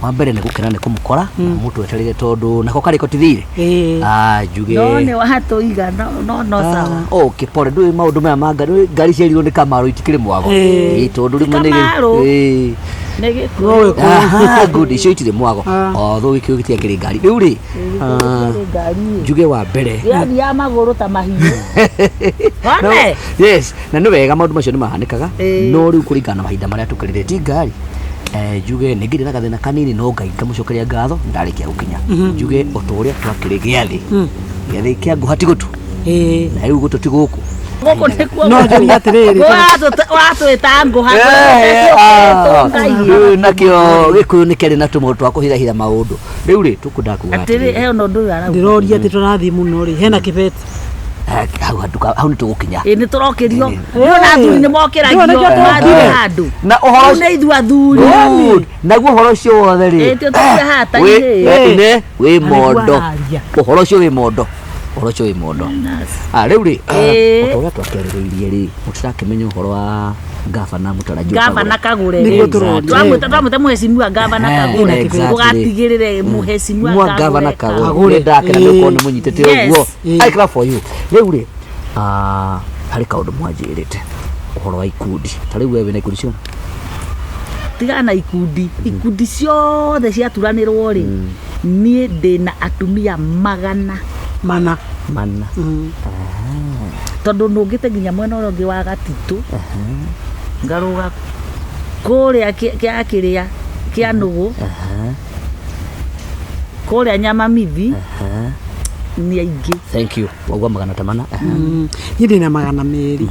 Wa mbere nĩ gũkena nĩ kũmũkora na mũtweterire tondũ nako karĩko ti thirĩ. Ah, njuge No nĩ watũiga no no no sawa. Ah, okay, pole ndũĩ maũndũ maya ma ngari ngari ciarirwo nĩ Kamaru itikĩrĩ mwago. Ĩĩ, tondũ rĩmwe nĩ Kamaru. Ĩĩ. Nĩ gĩkũyũ. Aha, good icio itirĩ mwago. Ah. Although gĩkĩo gĩtiakĩrĩ ngari. Rĩu rĩ, ah, Gĩkũyũ ngari. njuge wa mbere Gĩathiaga magũrũ ta mahiũ. No, One. yes na nĩ wega maũndũ macio nĩ mahanĩkaga Ĩĩ. no rĩu kũringana na mahinda marĩa tũkĩrĩre ti ngari. Njuge nĩ ngĩrĩ na gathĩna kanini no Ngai ngamũcokeria ngatho ndarĩkia gũkinya. Njuge o ta ũrĩa twakĩrĩ gĩathĩ gĩathĩ kĩa ngũha ti gũtũ na rĩu gũtũ ti gũkũ. Gũkũ nĩkuo. No njũrie atĩrĩrĩ, Ũratwĩta ngũha. Rĩu nakĩo gĩkũyũ nĩ kĩarĩ na tũmaũndũ twa kũhithahitha maũndũ. Rĩu rĩ tũkwendaga kuga Atĩrĩ he ona ũndũ ũyũ arauga. Ndĩroria atĩ tũrathiĩ mũno rĩ, hena kĩbeti? Hau hau nĩ tũgũkinya. Ĩ nĩ tũrokĩrio. Nĩ athuri nĩ mokĩragio. Nĩguo nĩkĩo Mathiĩ tũrokire. handũ. Na ũhoro Rĩu nĩ ithuĩ athuri. Good. Naguo ũhoro ũcio wothe rĩ, Ĩ, tio tũkue haha ta wĩ- inĩ. ine wĩ Na nĩguo mondo. araria. Ũhoro ũcio wĩ mondo, ũhoro ũcio wĩ mondo. Ah, rĩu rĩ, Ĩĩ. o ta ũrĩa twakĩarĩrĩirie rĩ, mũtirakĩmenya ũhoro wa gavana mũtarajiwa. Gavana Kagure. Nĩguo tũroria. Twamwĩta mũhecimiwa gavana Kagure. Exactly. Ũgatigĩrĩre mũhecimiwa mwa gavana Kagure. Kagure. Nĩ ndakena nĩ ũkorwo nĩ mũnyitĩte Yes. ũguo. Ĩĩ. I clap for you. Rĩu rĩ, ah, harĩ kaũndũ mwanjĩrĩte ũhoro wa ikundi. Ta rĩu we wĩna ikundi ciona? Tigana na ikundi. Ikundi ciothe ciaturanĩrwo rĩ, niĩ ndĩna atumia 400. Mana. Mana. Tondũ nũngĩte nginya mwena ũrĩa ũngĩ wa Gatitũ, ngarũga kũrĩa kĩa kĩrĩa kĩa nũgũ, kũrĩa Nyamamithi nĩ aingĩ. Thank you. Wauga magana ta mana. Niĩ ndĩna 200.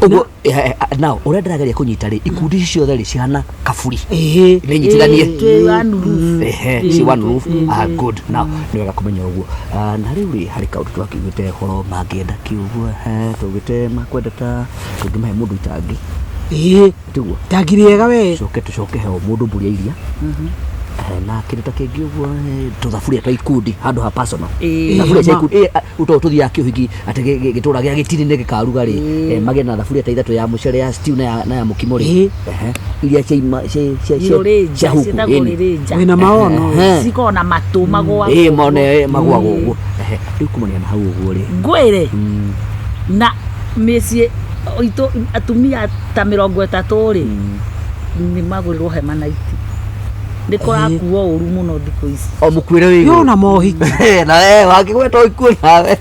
Ũguo now ũrĩa ndĩrageria kũnyita rĩ, ikundi ici ciothe rĩ cihana kaburi. Ĩĩ. Nĩ nyitithanie. Twĩ one roof. Ehe, ci one roof. Ah, good. Now nĩ wega kũmenya ũguo. Ah, na rĩu rĩ harĩ kaũndũ twakĩugĩte ũhoro mangĩenda kĩũguo, tũgĩte makwenda ta tũngĩmahe mũndũ itangi. Ĩĩ. Tiguo? Itangi rĩega we. Coke tũcoke he o mũndũ mbũri ya iria. Na kĩndũ ta kĩngĩ ũguo, tũthaburia twa ikundi handũ ha personal. Ĩĩ. Thaburia cia ikundi, tondũ tũthiaga kĩũhiki atĩ gĩtũra gĩa gĩtiri nĩ gĩkaruga rĩ, magĩe na thaburia ta ithatũ ya mũcere, ya stew na ya mũkimo rĩ. Ehe, iria cia Irũrĩnja, cia huku, ciĩtagwo ĩni. rĩrĩnja. Wĩna maono. Cikoragwo na matũ magũaga Ĩĩ, ũguo. mone magũaga ũguo. Ehe, rĩu kumania na hau ũguo rĩ, Ngwĩre na mĩciĩ itũ atumia ta 30 rĩ, nĩ magũrĩrwo hema na iti. Nĩ kũrakuo ũru mũno thikũ ici. O mũkuĩre wĩ Yo igũrũ. na mohiki. Na we wakĩgweta ikuũ nawe.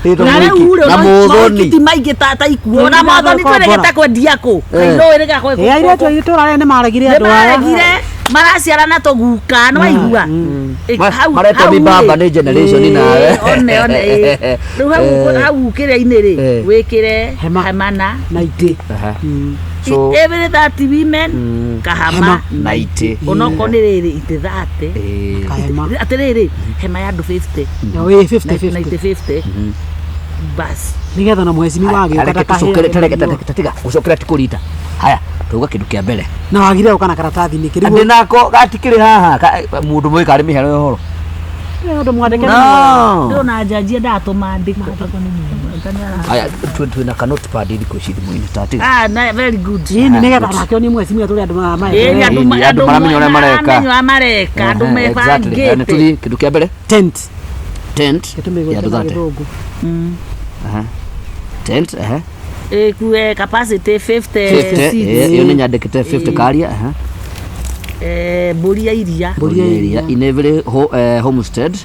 Ĩtwo Na rĩu mũhiki. rĩ, Na mohiki mũthoni. ti maingĩ ta ikuo. Na Nĩ mothoni gũkombora. twĩrĩgĩte kwendia kũ? Kaĩ ndũĩ rĩga Ĩ, airĩtu a itũra rĩrĩ nĩ maregire nĩ andũ aya. maregire maraciarana tũguka nĩ waigua. Maretwo Hau nĩ baba rĩ. nĩ generation nawe. One one ĩ. Rĩu hau hau kĩrĩa-inĩ rĩ, wĩkĩre Hema. hema na Na itĩ. Aha. So every 30 women kahama na itĩ. Onokorwo nĩ rĩrĩ itĩ 30. Kahema. Atĩrĩrĩ, hema ya andũ 50. Na wĩ 50 Na 50. itĩ 50. Bas. Nĩgetha na mũhecimiwa agĩũka Reke tũcokere, tareke tareke tiga gũcokera ti kũrita. Haya, tuga kĩndũ kĩa mbere. Na wagire gũka na karatathi nĩkĩ? Rĩu Ndĩ nako gatikĩrĩ haha mũndũ mũĩ karĩ mĩhero ya ũhoro. Nĩ ũndũ mwandĩke. No. Ndĩrona njanji endaga tũmandĩko. Haya, twĩna ka notepad thikũ ici thimũ-inĩ ta tiga. Ah, na very good. Ĩni nĩgetha nake onie mũhecimiwa tũrĩ andũ Ĩĩ, maya. andũ Ĩni, andũ maramenya ũrĩa mareka. maramenya ũrĩa mareka, andũ Ehe, exactly. Haya, nĩ mebangĩte. tũthiĩ kĩndũ kĩa mbere. Tent. Tent. Gĩtũmĩgwo Ya andũ na 30. gĩthũngũ. Aha. Tent, ehe. Ĩkue capacity 50 50, seats. ĩyo nĩ nyandĩkĩte 50 karia, ehe. Mbũri ya iria. Mbũri ya iria. In every homestead.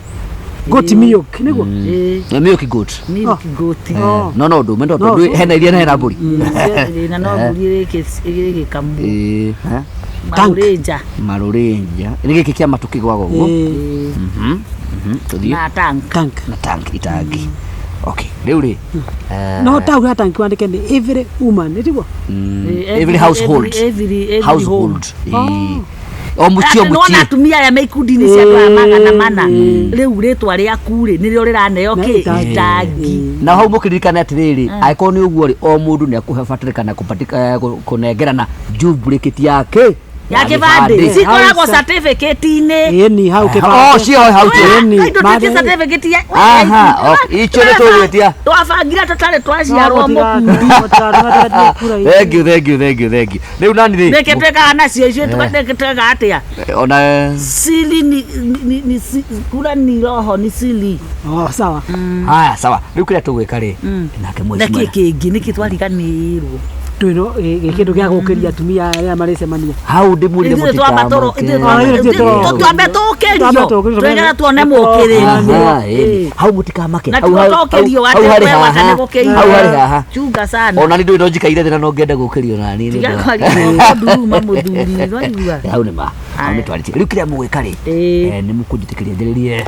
Goat milk nĩguo? Ĩĩ. Na milk goat. Milk goat. No no ndũme No, tondũ hena iria na hena mbũri. Na no mbũri ĩgĩkamwo. Ĩĩ, eh. Marũrĩnja. Marũrĩnja. Nĩ gĩkĩ kĩa matũ kĩgwaga ũguo. Tũthiĩ. Na tank. Tank. Na tank itangi. Okay, rĩu rĩ. No tau ya tank wandĩke nĩ every woman, nĩ tiguo? Every household. Every Household. Ĩĩ. O mũciĩ o Atĩ nĩwona mũciĩ. atumia aya me ikundi-inĩ cia andũ aya 400 rĩu rĩtwa rĩaku rĩ nĩrĩo rĩraneo Na kĩ itangi. itangi. Na hau mũkĩririkane atĩrĩrĩ, angĩkorwo nĩ ũguo rĩ, o mũndũ nĩ akũbatarĩkana kũnengerana duplicate yake. Ya kĩbandĩ cikoragwo certificate-inĩ. Ĩni hau Oh, kĩbandĩ. cio hau Ĩni, Indo mande- tuĩtie certificate ya Aha, okay. Icio nĩ tũgwĩtia. Twabangire tũtarĩ twaciarwo mũkundi. Thank you, thank you, thank you, thank you. Rĩu nani rĩ? Nĩkĩ twĩkaga nacio icio nĩkĩ twĩkaga atĩa? Ona Siri ni kura ni roho ni siri. Oh, sawa. haya sawa. Rĩu kĩrĩa tũgwĩka rĩ? Nake Na mheshimiwa. kĩ kĩngĩ nĩkĩ twariganĩirwo? Twĩno gĩkĩndũ gĩa gũkĩria atumia arĩa marĩcemania. Hau ndĩmwĩrire Ithuĩ twamba tũrũ- mũtikamake. ithuĩ twamba- Ah, ithuĩ tũrũ- twambe tũkĩrio Twambe tũkĩrio, twĩgera tuone mũkĩrĩri. Aha, ĩni. Hau mũtikamake. Na Hau- hau- tũtokĩrio hau atĩ harĩ we haha. wata nĩ gũkĩrio. Hau harĩ haha. Chunga sana. Ona nĩ ndũĩ no njikaire thĩ na no ngende gũkĩrio na niĩ nĩ Tiga ũndũ wa- kwaria nduruma mũthuri nĩwaigua. hau nĩ ma hau nĩ twarĩtie rĩu kĩrĩa mũgwĩka rĩ Ĩĩ. nĩ mũkũnjĩtĩkĩria njĩrĩrie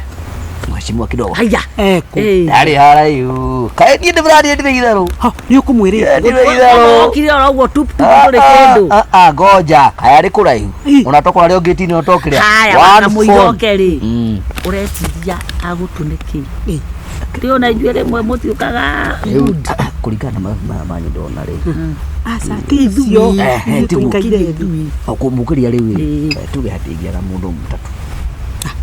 mheshimiwa kidogo Haya. Eko. Ĩĩ. ndarĩ haraihu kaĩ niĩ ndĩmũrariĩ ndirĩ itherũ Ha, nĩ ũkũmwĩrĩte. ndirĩ itherũ Okire oro ũguo tup tup ndũrĩ kĩndũ. Ah, ah, ngoja kaya arĩ kũraihu Ĩ. ona tokorwo arĩ o ngĩti-inĩ ũtokĩrĩa Haya wakamũiroke rĩ. Ũreciria agũtũ nĩkĩ? Ĩ. Rĩ ona ithuĩ rĩmwe mũtiũkaga good. kũringana na maya manyu ndona rĩ Aca, ti icio. Eh, ti Ithuĩ tũikaire Ithuĩ. O kũmũkĩria rĩu rĩ Ĩ. tuge hatingĩaga mũndũ mũtatũ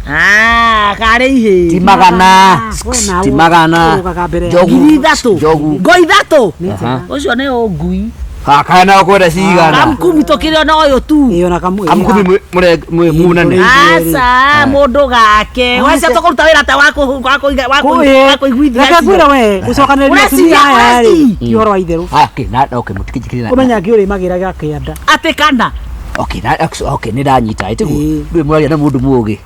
Ah, karĩ ihĩ. ti magana We nawe ti magana ũrũgaga mbere ya- njogu 3,000. njogu Ngo ithatũ. Nĩ njega. Ũcio nĩ ũngui. kaya nayo kwenda cigana Kamkumi tũkĩrĩ ona ũyũ tu. Ĩ, ona kamwe. kamukumi munene Aca, mũndũ gake. Wacia tũkũruta wĩra ta wa kũiguithia Reke ngwĩre we, gũcokanĩrĩria Ũreciria, atumia aya rĩ, ũreci- ti ũhoro wa itherũ. Haya, okay, na okay, mũtikĩnjĩkĩrĩre na- Ũmenya angĩ ũrĩmagĩra gĩa kĩanda. Atĩ kana. okay, na okay, nĩ ndanyita ĩtiguo Ĩ. ndũĩ mũraria na mũndũ mũũgĩ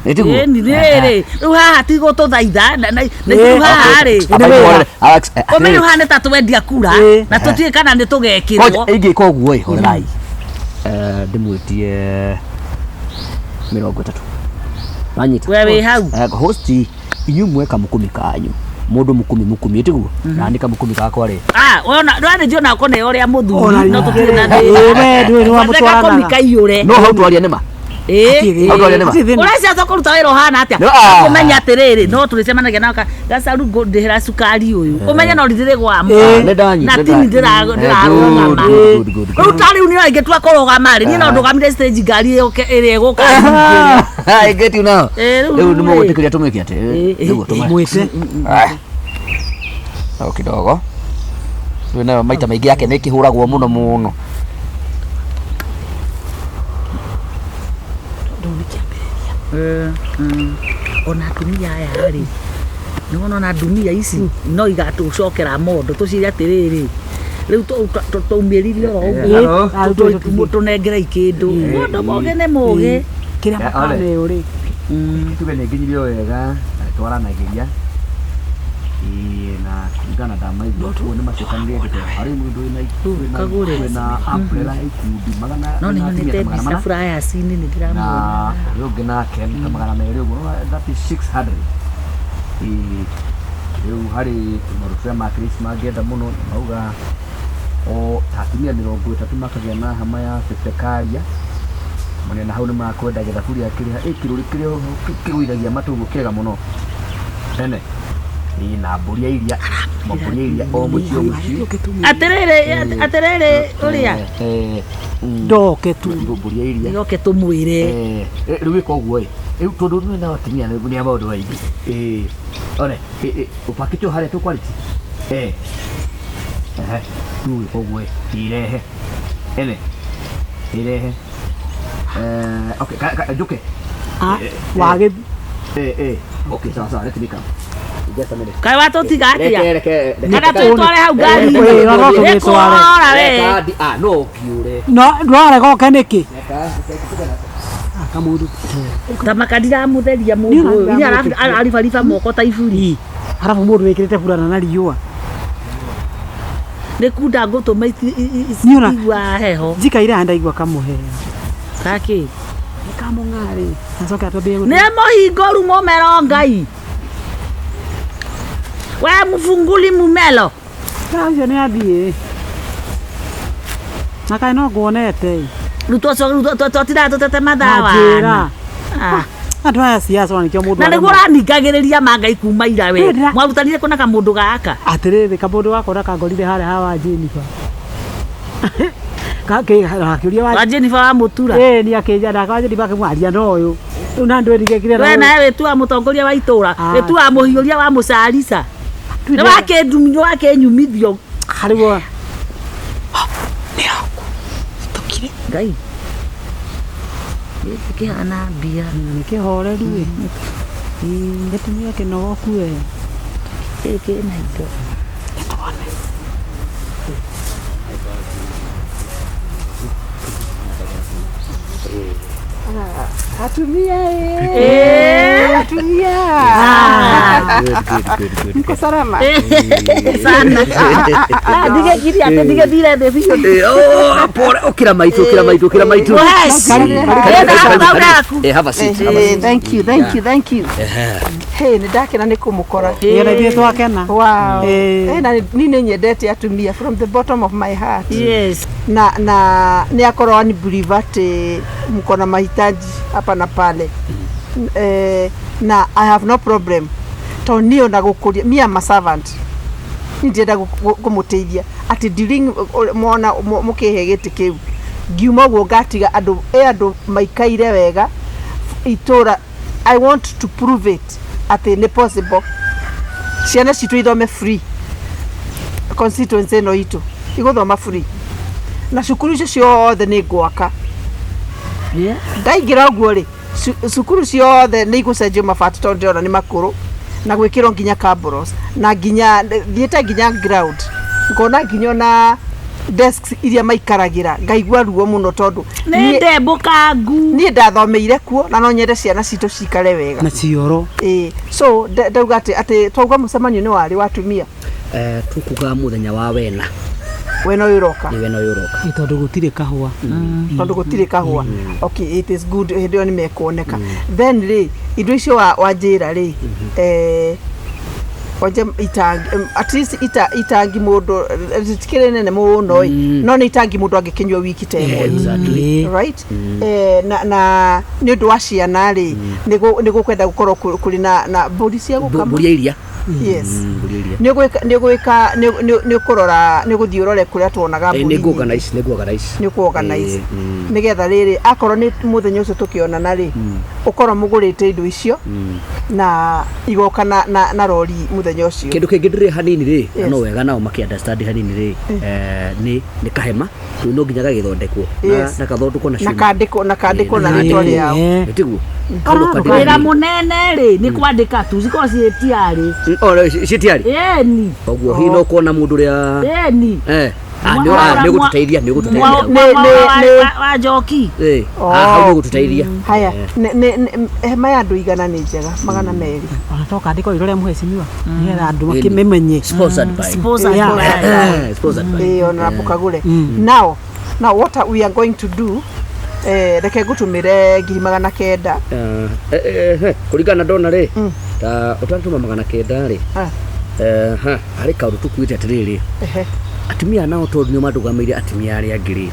ĩtiguo Ĩni rĩrĩ. Rĩu haha ti gũtũthaitha na na Ĩ. rĩu haha rĩ. Nĩ wĩra. Ũmenye rĩu haha nĩ ta twendia kura Ĩ. na tũtiũĩ kana nĩ tũgekĩrwo. Ingĩka ũguo ĩ horerai ndĩmwĩtie 30 wanyita We wĩ hau. Host inyuĩ mwe kamũkumi kanyu mũndũ mũkumi mũkumi ĩtiguo na nĩ kamũkumi kakwa rĩ Ah, wona ndwarĩ ona kũneo rĩa Ona mũthuri no tũtirĩ na Ĩ, we ndũĩ nĩ Gakomi wamũtwaranaga. kaiyũre. no hau twaria nĩma Ĩ. Hau twaria nĩma Hatirĩ thĩna. Ũrecia tũkũruta wĩra ũhana atĩa? No, ah. Kũmenya atĩrĩrĩ, no tũrĩcemanagia nao gacaru ngũndĩhĩra cukari ũyũ. Ũmenye no ndĩrĩgwama. Ĩ. Nĩ ndanyita, Na nĩ tini ndanyita. ndĩrarũgama. Good, good, good, good. Rĩu ta rĩu niĩ ingĩtua kũrũgama rĩ, niĩ no ndũgamire stage ngari ĩũke ĩrĩa ĩgũka. I get you now. Ĩ, rĩu Rĩu nĩ rĩ. mũgwĩtĩkĩria tũmĩke atĩ Ĩ, ĩ, nĩguo tũme Mwĩte. o kidogo rĩu nayo maita maingĩ yake nĩ ĩkĩhũragwo mũno mũno Ona atumia aya rĩ, nĩwona ona ndumia ici no igatũcokera mondo tũciĩre atĩrĩrĩ, rĩu twaumĩrire oro Hello. ũguo tũnengerei kĩndũ. Mũndũ mũgĩ nĩ mũgĩ. Kĩrĩa makaneo rĩ. Tuge nĩ nginyirio wega twaranagĩria na kũringana ndamaigua ũguo nĩ macokanĩrĩe ndeto harĩ mũndũ wĩna Kagũre. wĩna umbrella ikundi magana No wĩna nĩnyonete atumia ta magana mbica mana flyers-inĩ nĩ na ndĩramuona. ũrĩa ũngĩ nake nĩ ta 200 ũguo no that is 600. Ĩĩ, rĩu harĩ tũmaũndũ tũrĩa makĩrĩci mangĩenda mũno nĩ mauga o ta atumia 30 makagĩa na hama ya fefekaria mane na hau nĩ makwenda gĩthaburia kĩrĩa ĩ kĩrũri kĩrĩa kĩgũithagia matũ ũguo kĩega mũno ene ĩ na mbũri ya iria mbũri ya iria o mũciĩ o mũciĩ Atĩrĩrĩ, atĩrĩrĩ ũrĩa Ndoke tu. mbũri ya iria yoke tũmwĩre. Rĩu ĩka ũguo ĩ rĩu tondũ nĩ na atumia nĩ a maũndũ maingĩ ĩ one ũpakĩte o harĩa tũkwarĩtie ĩ ehe rĩu ĩka ũguo ĩ irehe ene irehe okay njũke Ah, wagĩ ĩ okay sawa sawa let me come just a minute Kaĩ watũtiga atĩa? reke reke Kana twĩtware hau ngari-inĩ? Ĩ, no Nĩ tũgĩtware. kũrora we. Reka ah no ũkiũre No, ndwarega oke nĩkĩ? reka Ah, kamũndũ. Ta maka ndiramũtheria mũndũ Niĩ ona ũyũ. Inya ndiramwĩtĩkia. aribariba moko ta iburi. Ĩ, Arabu mũndũ wĩkĩrĩte burana na riũa. Nĩ kunda ngũtũma Niĩ ona- itigua heho. Njikaire haha ndaigua kamũhea. Gakĩ? Nĩ kamũng'arĩ. Acoke atwambie Nĩ mũhingũru mũmero Ngai. We mũbunguli mumelo. Ũcio nĩ athiĩ. Na kaĩ no nguonete ĩ. Rĩu twatindaga tũtete mathaa Njĩra. wana. Ah. Andũ aya siasa ona nĩkĩo mũndũ Na nĩguo aremwo. ũraningagĩrĩria ma Ngai kuma ira we. Niĩ ndĩra- Mwarutanire kũna kamũndũ gaka. Atĩrĩrĩ kamũndũ gakwa na kangorire harĩa hawa Jennifer. Akĩũria Wa Jennifer wa Mũtura. Ĩĩ ni akĩnja na kwa Jennifer akĩmwaria na ũyũ. Rĩu na ndwĩrigĩkire We nawe wĩtuaga mũtongoria wa itũra, Ah. wĩtuaga mũhiũria wa mũcarica. Nĩ wakĩndumio wakĩnyumithio. Harĩo. Ngai. Gĩkĩ kĩhana mbia. Nĩ kĩhoreru ĩ. Gĩtumia kĩnogoku we. Gĩkĩ kĩna indo. Atumia Eh. atumia Good, good, good, good. mko salama? Sana. Ah, ndige atĩ ndige thire thĩ biũ. Eh, oh, pole, ũkĩra maitũ, ũkĩra maitũ, ũkĩra maitũ. Yes. Karibu, Eh, karibu, thaku, karibu. thaku. Eh, have a seat, have a Eh, seat. thank you, thank you, thank you. Hey, nĩ ndakena nĩ kũmũkora. Ĩ na ithuĩ twakena. Wow. Eh. Eh, na ni nĩ nyendete atumia from the bottom of my heart. Yes. Na nĩ akorwo ni believe atĩ mko na mahitaji hapa na pale. Eh, na I have no problem tondũ niĩ ona gũkũria me am a servant niĩ ndĩrenda kũmũteithia atĩ during mona mũkĩhe gĩtĩ kĩu ngiuma ũguo ngatiga andũ ĩ andũ maikaire wega itũra. I want to prove it atĩ nĩ possible ciana citũ ithome free, constituency ĩno itũ igũthoma free na cukuru icio ciothe nĩ ngwaka. Yeah. Ndaingĩra ũguo rĩ, cukuru ciothe nĩ igũcenjio mabati tondũ ndĩrona nĩ makũrũ na gwĩkĩrwo nginya cabros na nginya thiĩte nginya ground ngona nginya ona desks iria maikaragĩra ngaigua ruo mũno tondũ Nĩ ndembũkangu. Niĩ ndathomeire kuo na no nyende ciana citũ cikare wega. Na cioro. Ĩĩ, so ndauga atĩ twauga mũcemanio nĩ warĩ wa atumia. Eh, tukuga mũthenya wa wena. Wena ũyũ ũroka. Nĩ wena ũyũ ũroka. Ĩ tondũ gũtirĩ kahũa. Tondũ gũtirĩ kahũa. Okay, it is good, hĩndĩ ĩyo nĩ mekuoneka. Then rĩ, indo icio wanjĩra rĩ, wanje itangi, at least itangi mũndũ ritikĩrĩ nene mũno ĩ, no nĩ itangi mũndũ angĩkĩnyua wiki ta ĩmwe. Exactly. Right, na nĩ ũndũ wa ciana rĩ, nĩ gũkwenda gũkorwo kũrĩ na mbũri cia gũkama. Mbũri ya iria. Yes. Mbũri ya iria. Nĩ ũgwĩka nĩ ũgwĩka nĩ ũkũrora, nĩ ũgũthiĩ ũrore kũrĩa tuonaga Eh, mbũri nĩ ngũ-organize, nĩ ngũ-organize. Nĩ ũkũ-organize. Eh, Nĩgetha rĩrĩ akorwo nĩ mũthenya ũcio tũkĩonana rĩ, ũkorwo mũgũrĩte indo icio na igoka na rori mũthenya ũcio. Kĩndũ kĩngĩ ndĩrĩ hanini rĩ, na Yes. no wega nao makĩ understand hanini rĩ, nĩ kahema rĩu no nginya gagĩthondekwo na Yes. na gathondekwo na Na cuma. kandĩkwo na Eh, rĩtwa rĩao. Eh. Nĩ tiguo? Kau no kandĩkwo. Wĩra mũnene rĩ nĩ kwandĩka tu cikorwo ciĩtiarĩ. Oh, ciĩtiarĩ. Ĩni. Koguo hihi no kuona mũndũ ũrĩa Ĩni. eh ah, nĩ ũgũtũteithia, nĩ ũgũtũteithia. Wa njoki. Eh, Oh. ah, hau nĩ ũgũtũteithia. Haya, hema ya andũ 100 nĩ njega, 200. Ona to kandĩkwo irore mũhecimiwa. Nĩgetha andũ makĩmĩmenye. Sponsored by. Sponsored Yeah. by. Eh, sponsored by. Ĩĩ, honorable Kagure. Now what we are going to do, reke ngũtũmĩre 900,000. Eh, kũringana na ndona rĩ, ta ũtanatũma 900 rĩ, Ah. ha, harĩ kaũndũ tũkuĩte atĩrĩrĩ, atumia nao tondũ nĩo mandũgamĩire atumia arĩa angĩ rĩ,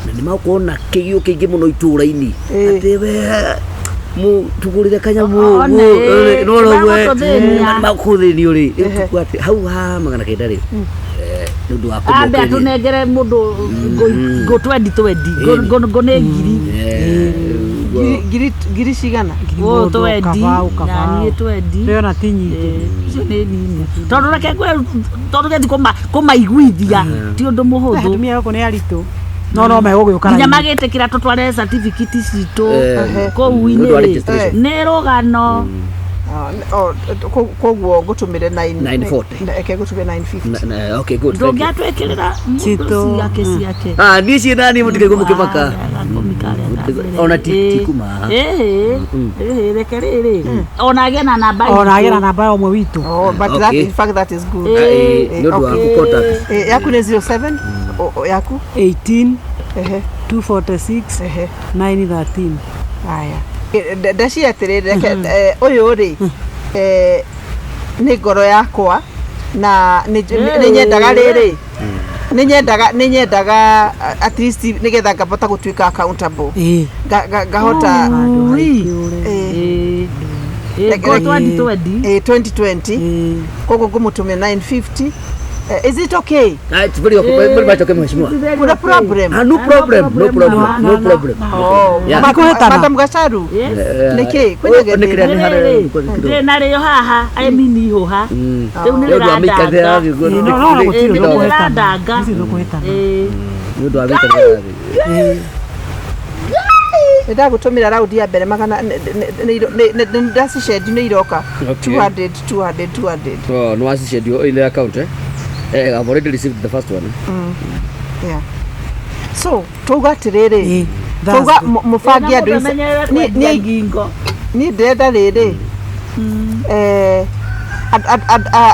na nĩ magũkorwo na kĩgio kĩingĩ mũno itũũra-inĩ atĩ we tũgũrĩre kanyamũ One, nĩmagũtũthĩnia. makũthĩnio rĩ, rĩu tũkuga atĩ hau ha 900 rĩ, nĩ ũndũ wa Ambe kũmokĩria. atũnengere mũndũ ngũ twendi twendi ngũ nĩ ngiri. Eh, ũguo. Ngiri cigana? Ngũ Mũndũ, twendi kabaũ, na kabaũ. niĩ twendi. Ndĩrona ti nyingĩ. Eh, icio nĩ nini tondũ reke ngwĩre tondũ gĩthi kũmaiguithia ti ũndũ mũhũthũ. Atumia gũkũ nĩ aritũ. No megũgĩũka Nginya raini. magĩtĩkĩra tũtware certificate citũ Eh, kũu nĩ ũndũ wa inĩ registration. nĩ rũgano. Ah, koguo ngũtũmĩre 940. Reke ngũtũmĩre 950. Okay, good, thank you. Ndũngĩatwĩkĩrĩra mũndũ Citũ. ciake ciake. Ah, niĩ ciĩ nani mũtikaigua mũkĩmaka. Ona ti kuma haha. Ĩhĩ, reke rĩrĩ ona agĩe na namba Ona itũ. agĩe na namba ya ũmwe witũ. Oh, but that, Okay. in fact that is good. Eh, nĩ ũndũ wa okay. gũ-contact. Yaku nĩ 07 yaku? 18 Ehe. 246 Ehe. 913. Haya. Ndaciria atĩrĩrĩ, reke ũyũ rĩ, nĩ ngoro yakwa na nĩ nyendaga rĩrĩ, nĩ nyendaga at least nĩgetha ngahota gũtuĩka accountable. Ĩĩ. Ngahota Handũ haikĩũre. Ĩĩ, ngo twendi twendi. 2020. Ĩĩ. Koguo ngũmũtũmĩra 950. Is it okay? Ah, it's very okay, very much okay, mheshimiwa. Kuna problem? Ah, no problem, no problem, no problem. Oh, Yeah. Makũhĩtana. Madam Gacharu, Yes. nĩkĩ? Kwĩna Nĩ kĩrĩa nĩ gĩthĩna? harĩa Ndĩ narĩo haha emini ihũha rĩu nĩ Nĩ ũndũ wa mĩikarĩre ya rĩrandanga gĩkuũ, No, no, no, gũtirĩ nĩ ũndũ ũkũhĩtana. rĩrandanga Gũtirĩ ũndũ ũkũhĩtana. Ĩĩ. Nĩ ũndũ wa mĩikarĩre ya Nĩ ndagũtũmĩra raundi ya mbere magana ndacicenji nĩ iroka. Okay. 200 200 200. Oh, no wacicendio ile account eh? Eh, I've already received the first one. Yeah. So, twauga atĩrĩrĩ, Ĩĩ, twauga Thursday. mũbange andũ Ĩna mũndũ amenyerere kwendia ngingo. Niĩ ndĩrenda rĩrĩ, eh,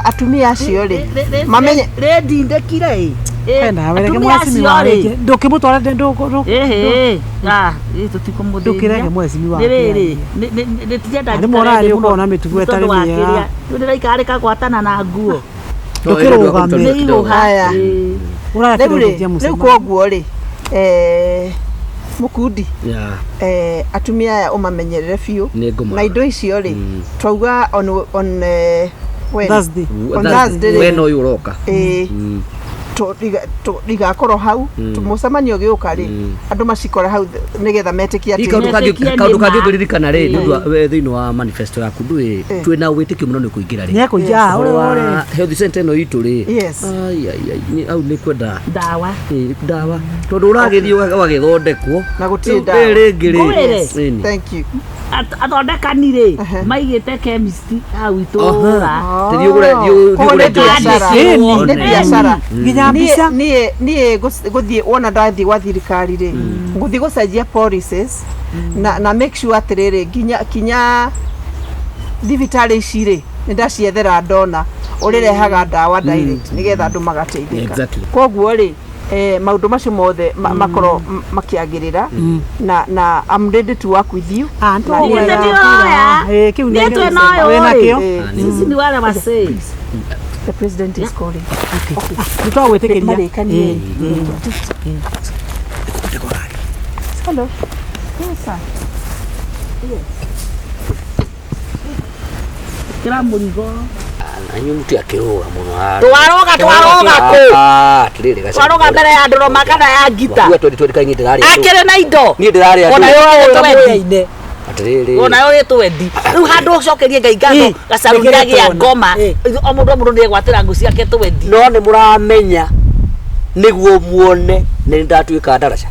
atumia acio rĩ mamenye Rĩndindĩkire ĩ. Kwenda wereke Atumia mwecimi acio rĩ. warĩkie ndũkĩmũtwara Ĩhĩ, ah, ĩ tũtikũmũthĩnia. Ndũkĩrege mwecimi Nĩ rĩrĩ, wake nĩ Arĩ morarĩ ũkoragwo na mĩtugo ĩtarĩ mĩega. Rĩu ndĩraikara rĩkagwatana na nguo. Ndũkĩrũgame. Nĩ ihũha. Aya. Ĩĩ. Rĩu rĩ, ũrakĩrĩkia rĩu mũcemanio kwoguo rĩ, eh, mũkundi, Yeah, eh, atumia aya ũmamenyerere biũ nĩ ngũmarora. na indo icio rĩ, twauga on when? Thursday. On Thursday rĩ. We no ũyũ ũroka. Ĩĩ. Igakorwo hau mũcemanio ũgĩũka rĩ, andũ macikora hau nĩgetha metĩkie Hihi atĩ kaũndũ kangĩ Metĩkie kaũndũ nĩ kangĩ ma. ngũririkana rĩ nĩ ũndũ wa we thĩinĩ wa manifesto yaku ndũĩ twĩna wĩtĩkio mũno nĩ kũingĩra rĩ. Nĩekũingĩra, Ũhoro ũrĩ, wa ũrĩ. health center ĩno itũ rĩ. Yes. Ai ai ai nĩ- au nĩ kwenda Ndawa. ĩ, ndawa tondũ ũragĩthiĩ ũgagĩthondekwo Na gũtirĩ Rĩu ndawa. rĩngĩ rĩ. Ngwĩre. Ĩni. Thank you. Athondekani rĩ maigĩte chemist hau itũra. Tũthiĩ ũgũre thiĩ Koguo ũgũre nĩ biacara. Ĩni. Nĩ biacara. Nginya mbica. Niĩ gũthiĩ wona ndathiĩ gwa thirikari rĩ, ngũthiĩ gũcenjia policies na make sure atĩrĩrĩ, nginya kinya thibitarĩ ici rĩ, nĩ ndaciethera ndona ũrĩrehaga ndawa direct nĩgetha andũ magateithĩka. Exactly. Koguo rĩ, eh, maũndũ macio mothe makorwo makĩagĩrĩra na I'm ready to work with you. Ah, Na nĩtũgwetha nĩgetha- kura. Ĩĩ, kĩu nĩ Niĩ twĩna ũyũ wĩna rĩ. kĩo Eh, Sisi ni wale wasee. The president is calling. Nĩtwagwĩtĩkĩria Marĩkanie. Hello. Yes, sir. Kĩra mũrigo. Na inyuĩ mũtiakĩrũga mũno haha. Twaroga twaroga kũ? Ah, atĩrĩrĩ gaca. Twaroga mbere ya ndũrũma kana ya ngita. Wakuga 2020 kaĩ niĩ ndĩrarĩa andũ. Akĩrĩ na indo. Niĩ ndĩrarĩa andũ. Ona yo ũrĩtwendi. Atĩrĩrĩ. Ona yo ũrĩtwendi. Rĩu handũ ũcokerie Ngai ngatho gacaru nĩkĩrĩ nĩagĩa tuona. ngoma. O mũndũ o mũndũ nĩegwatĩra ngũ ciake twendi. No nĩ mũramenya nĩguo muone nĩ ndatuĩka ndaraca.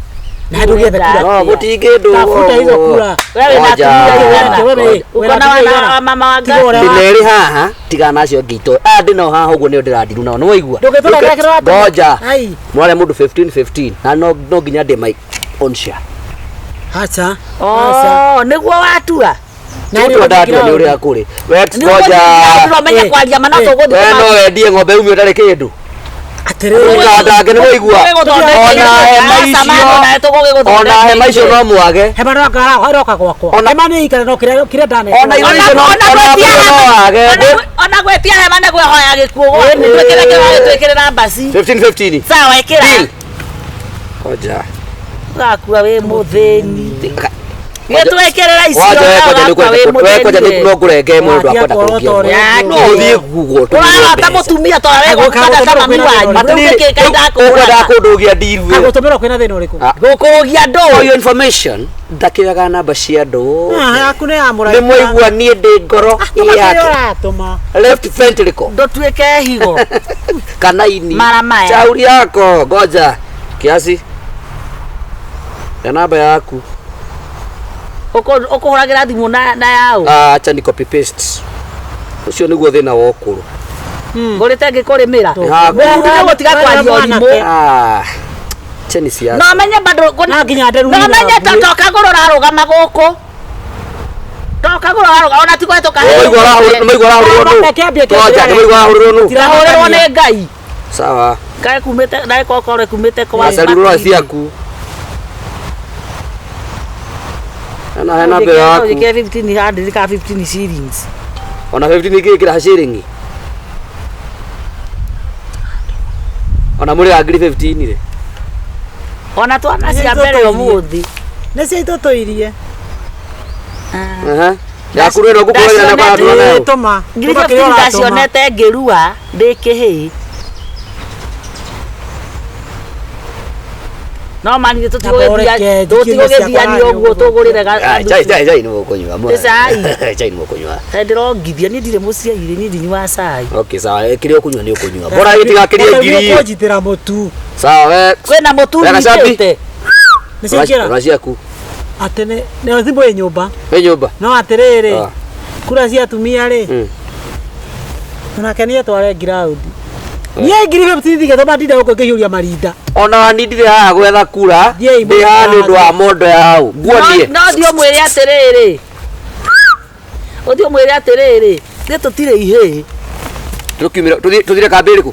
Na ndũgĩethe kura. No gũtingĩndũ. Tafuta hizo kura. We wĩna Ngoja. atumia aigana? Wewe, wewe, Ũkona wana mama wa Tiga ũrĩa Ngai. Ndĩna erĩ haha tigana na acio angĩ itoĩ. Aya ndĩnao haha ũguo nĩo ndĩrandiru nao nĩ waigua. Ndũgĩtũrehera kĩrĩa watũma. Ngoja. Ai. Mwarĩa mũndũ 15 15 na no nginya ndĩ my own share. Aca. Oh, nĩguo watua. Na Tũtua ndatua nĩ ũrĩa kũrĩ. We ngoja. Ndũramenya kwaria mana tũgũthiĩ We no wendie ng'ombe umio ũtarĩ kĩndũ. Atĩrĩrĩ. Ũkandange nĩ waigua. Ona hema icio. Ona hema icio no mwage. Hema no roka gwakwa. Hema nĩ ikare no kĩrĩa kĩrĩa ndanekwo. Ona irio icio no ona mbũri no wage. Ona gwĩtia hema nĩ kwĩhoya gĩkuũ gwaku twĩkĩre kĩrĩa twĩkĩrĩra mbaci. 15 15. Sawa ĩkĩra. Deal. Ngoja. Ũgakua wĩ mũthĩni. Gĩtwĩkĩrĩra icio Wanja we kwanja nĩ ũgakua wĩ kwenda we kwanja nĩ mũthĩni. no ngũrenge mũndũ akwenda Watia kũrũkia. kuorota ũrĩa No ũthiĩ Google Ũrarota mũtumia to we gũkanda ta mami wanyu. Rĩu nĩkĩ Ngai Ũkwenda ndakũraga? kũndũgia ndiru. Agũtũmĩrwo kwĩna thĩna ũrĩkũ? Ah. Gũkũgia ndũ. For your information ndakĩoyaga namba cia andũ. Ah, yaku nĩ ya mũraika. Nĩ mwaigua niĩ ndĩ ngoro Tũma kĩrĩa yake. ũratũma. Left ventricle. Ndũtuĩke higo. Kana ini. Mara maya. Shauri yako ngoja. Kiasi. Ya namba yaku. Ũkũhũragĩra thimũ na yaũ. Ah, acha ni copy paste. Ũcio nĩguo thĩna wa ũkũrũ. Ngũrĩte ngĩkũrĩmĩra. Haku. Mũndũ nĩgũtiga kwaria ũrimũ. Ah. Cheni siasa. No menye bado Na nginya nderu No menye ta toka gũrũ rarũgama gũkũ. Toka gũrũ rarũgama ona ti gwetũka. Nĩwaigua ũrahũrĩrwo nũ? Kĩambie, kĩambie. Ngoja, nĩwaigua ũrahũrĩrwo nũ? Ndahũrĩrwo nĩ Ngai. Sawa. Kae kumĩte nae kokore kumĩte kwa. Acarurwo ciaku. Ena hena mbere yaku. Njĩkĩre 15 hundred ka 15 shillings. Ona 15 ingĩkĩra ciringi. Ona mũrĩ a ngiri 15 rĩ. Ona twana cia mbere ũmũthĩ. Nĩ cia itũtũirie. Aha. Yaku rĩ no ngũkũragĩra na kwa andũ nayo. Tũma. Ngiri Tũma kĩrĩa 15 ũratũma. ndacionete ngĩrua ndĩ kĩhĩĩ. No mani Amba ũreke njikĩrie tũtigũgĩthiania ciakwa ũguo tũgũrĩre Ah, chai chai chai nĩ mũkũnyua. Nĩ cai. Chai nĩ mũkũnyua. Ndĩrongithia niĩ ndirĩ mũciairĩ niĩ ndinyuaga cai. Okay, sawa. Eh, kĩrĩa ũkũnyua nĩ ũkũnyua. Bora gĩtigakĩrie ngiri. Kũnjitĩra mũtu. Sawa we. Kwĩna mũtu Wega, Cabi. nyitĩte. Nĩ ciaingĩra? Rora ciaku. Atĩ nĩ nĩ thimũ ĩ nyũmba. Wĩ nyũmba. No atĩrĩrĩ, Ah. kura cia atumia rĩ, onake nĩ etware ngiraundi. Niĩ ngiri 50 thigĩtwo ndinde gũkũ ngĩhiũria marinda. Ona ni ndirĩ haha gwetha kura. Thiĩi Ndĩ haha nĩ ũndũ wa mondo ya hau. Nguonie. No thiĩ ũmwĩre atĩrĩrĩ. Ũthiĩ ũmwĩre atĩrĩrĩ, nĩ tũtirĩ ihĩĩ. Tũkiumĩra tũthire kambĩ ĩrĩkũ?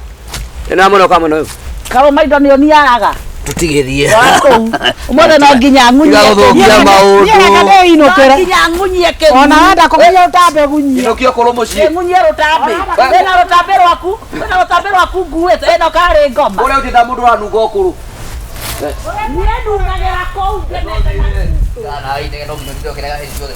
Ĩno ya mwena ũka mwena ũyũ. Karũma indo nĩ ũniaraga. Tũtigĩthiĩ. Wa kũu. Ũmũthĩ no nginya ng'unyie. Tiga gũthũkia Niĩ maũndũ. reke ndĩinũkĩre. No nginya ng'unyie kĩgunyĩ. Ona wenda kũgunyia ũtambe gunyia. Inũkia ũkorwo mũciĩ. Ng'unyie rũtambĩ. Wĩna rũtambĩ rwaku. Wĩna rũtambĩ rwaku nguĩte. Ĩno karĩ ngoma. Ũrĩa ũtĩta mũndũ ũranunga ũkũrũ. Niĩ ndungagĩra kũu ngenete. Kana inege no nginya ũtinde ũkĩrega hĩndĩ ciothe.